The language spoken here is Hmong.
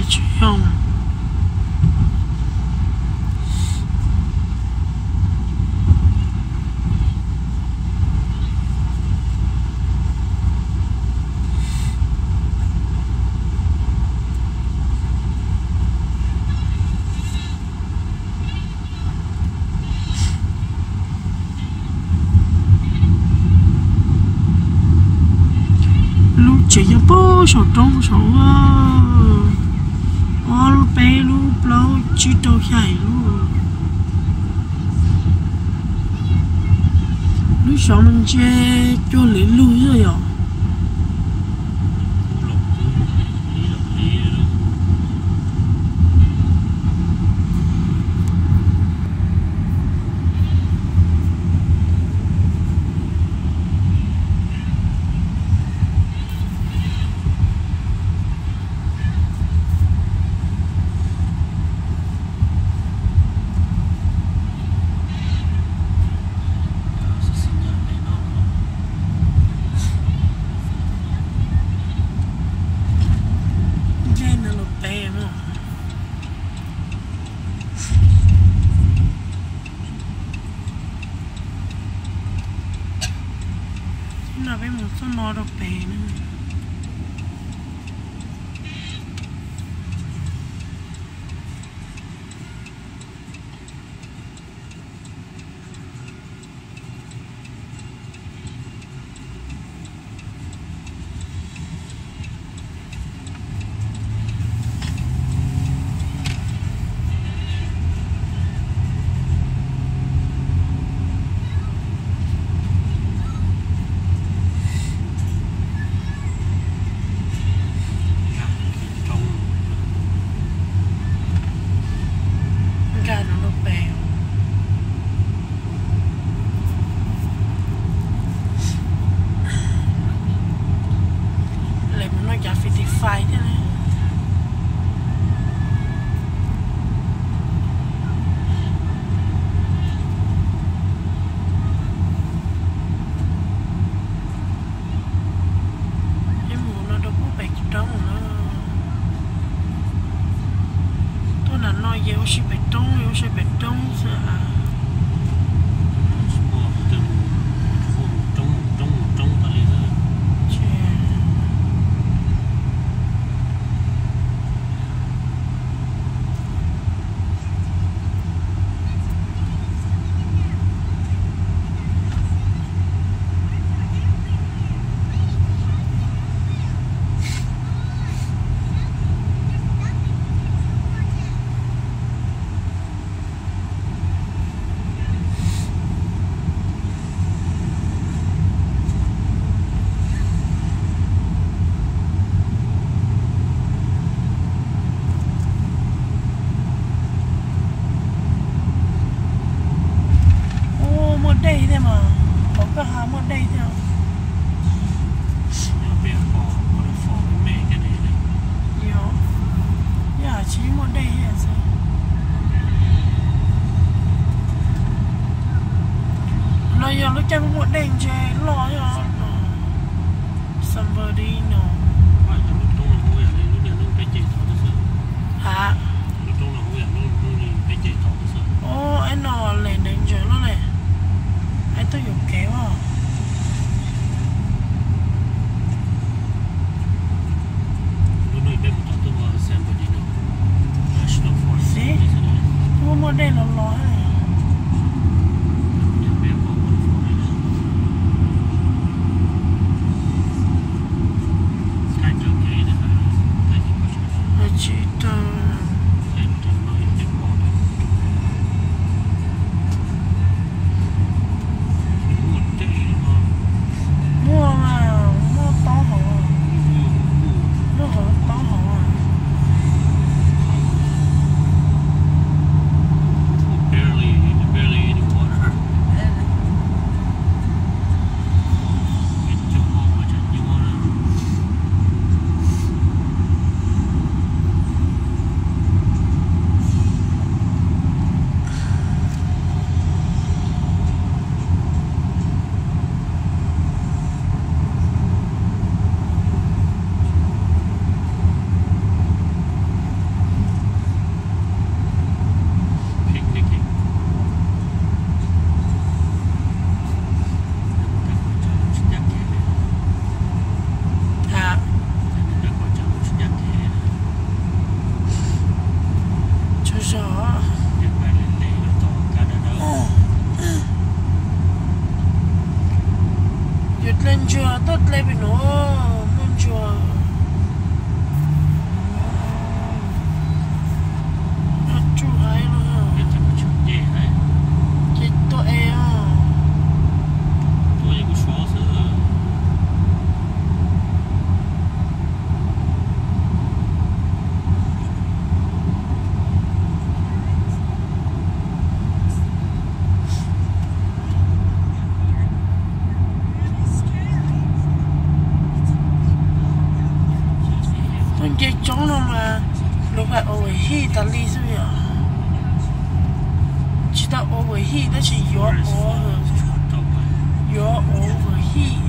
Tsis yog. Lub tsev nyob puag saum roob saum ua, ob lub peb lub plaub tsib rau xya lub. Lub xyov mas ntsia cuag lwm lug xwb yom. Ntsej no los pem mas. No peb mus txoj no rau pem na. Nkag no lub pem. Lawv mus noj cas fifty five thiab na. Peb mus no rau pub pem roob no. Tuaj nram no ces ua si pem roob, ua si pem roob xwb. Lub nce coob no mas lawv hais overheat tas li xwb yom. Tsis tau overheat tab sis yuav, yuav overheat.